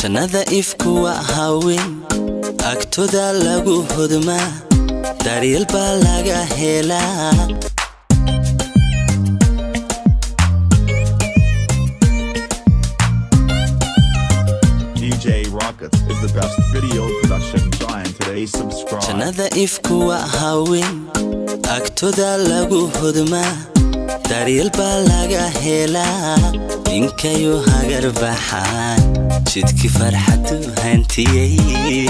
Jannada ifku waa haween, agtooda lagu hodmaa, daryeel baa laga helaa. DJ Rockets is the best video production giant today. Subscribe. Jannada ifku waa haween, agtooda lagu hodmaa, daryeel baa laga helaa. Ninkayu hagar baxaan jidkii farxadu hantiyey.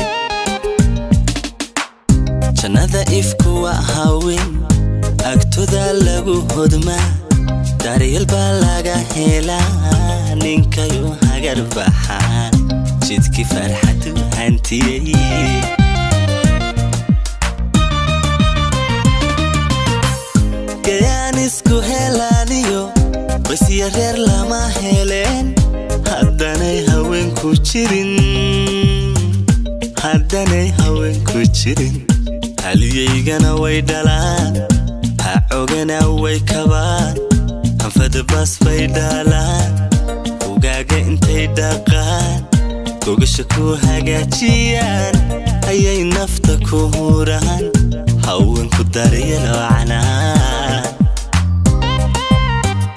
Jannada ifku waa haween, agtooda lagu hodmaa, daryeel baa laga helaa. Ninkayu hagar baxaan jidkii farxadu hantiyey. Gayaan isku helaaniyo qoysya reer lama heleen haddanay haweenku jirin, haddanay haweenku jirin. Haliyaygana way dhalaan, hacogana way kabaan, hanfada baas bay dhalaan, ugaaga intay dhaqaan, gogasha ku hagaajiyaan, ayay nafta ku huraan. Haweenku daryeel wacanaa.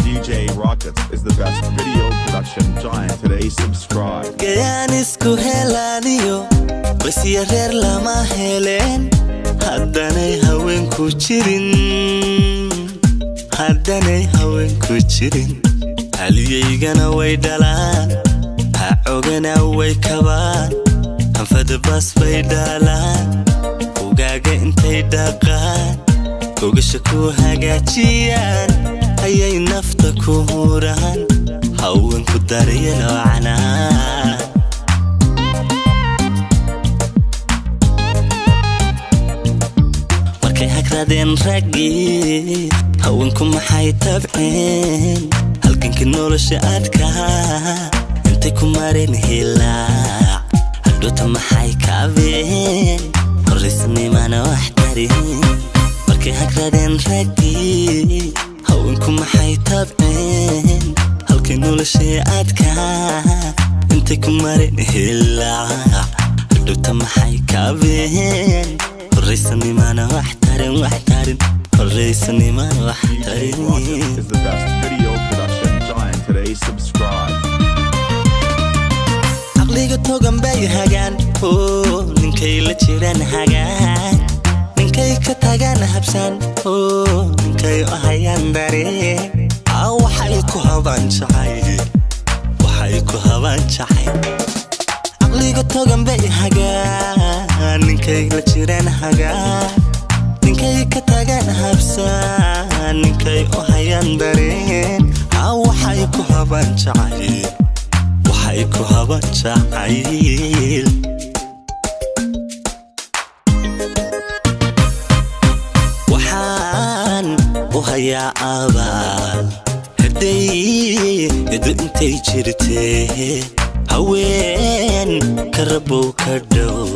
DJ Rockets is the best video production giant today. Subscribe. Gayaan isku helaaniyo qoysya reer lama heleen haddanay haweenku jirin, haddanay haweenku jirin. Haliyaygana way dhalaan, hacogana way kabaan, hanfada baas bay dhalaan, ugaaga intay dhaqaan, gogasha ku hagaajiyaan, ayay nafta ku huraan. Haweenku daryeel wacanaa. Markay hagradeen raggii, haweenku maxay tabceen? Halgankii nolosha adkaa intay ku mareen hilaac, hadhowta maxay kaabeen? Horraysnimana wax tarin. Markay hagradeen raggii, haweenku maxay tabceen? Halkii nolosha adkaa intay ku mareen hilaac, hadhowta maxay kaabeen? Horraysanimana wax tarin, wax tarin, horraysanimana wax DJ tarin. Rockets is the best video production giant today. Subscribe. Caqliga togan bay hagaan oo ninkay la jiraan hagaan, ninkay ka tagaan habsaan oo ninkay u hayaan dareen. Aa waxay ku habaan jacayl, waxay ku habaan jacayl. Caqliga togan bay hagaan, ninkay la jiraan hagaan, ninkay ka tagaan habsaan, ninkay u hayaan dareen. Aa waxay ku habaan jacayl, waxay ku habaan jacayl. Waxaan u hayaa abaal hadday edu intay jirtee, haween ka rabow ka dhow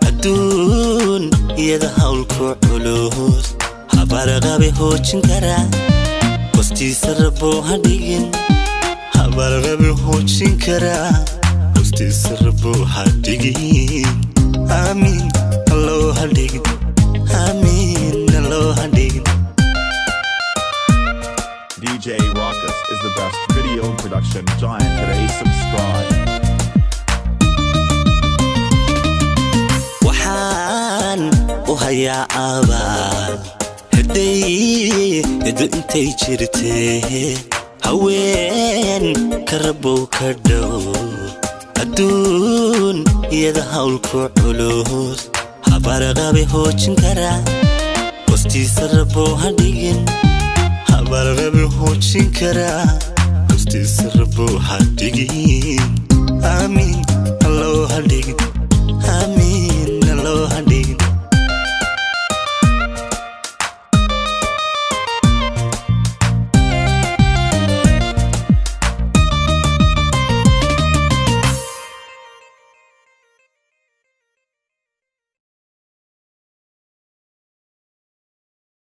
adduun iyada hawlku culus. Habarqabe hoojin kara, hostiisa rabow ha dhigin. Habarqabe hoojin kara, hostiisa rabow ha dhigin. Aamiin, allow ha dhigin. Aamiin, allow ha dhigin. DJ Rockets is the best video production giant today. Subscribe. Waxaan u hayaa abaal hadday edu intay jirtee, haween ka rabow ka dhow adduun iyada hawlku culus. Habarqabe hoojin kara, hostiisa rabow ha dhigin. Habarqabe hoojin kara, hostiisa rabow ha dhigin. Aamiin, allow ha dhigin. Aamiin.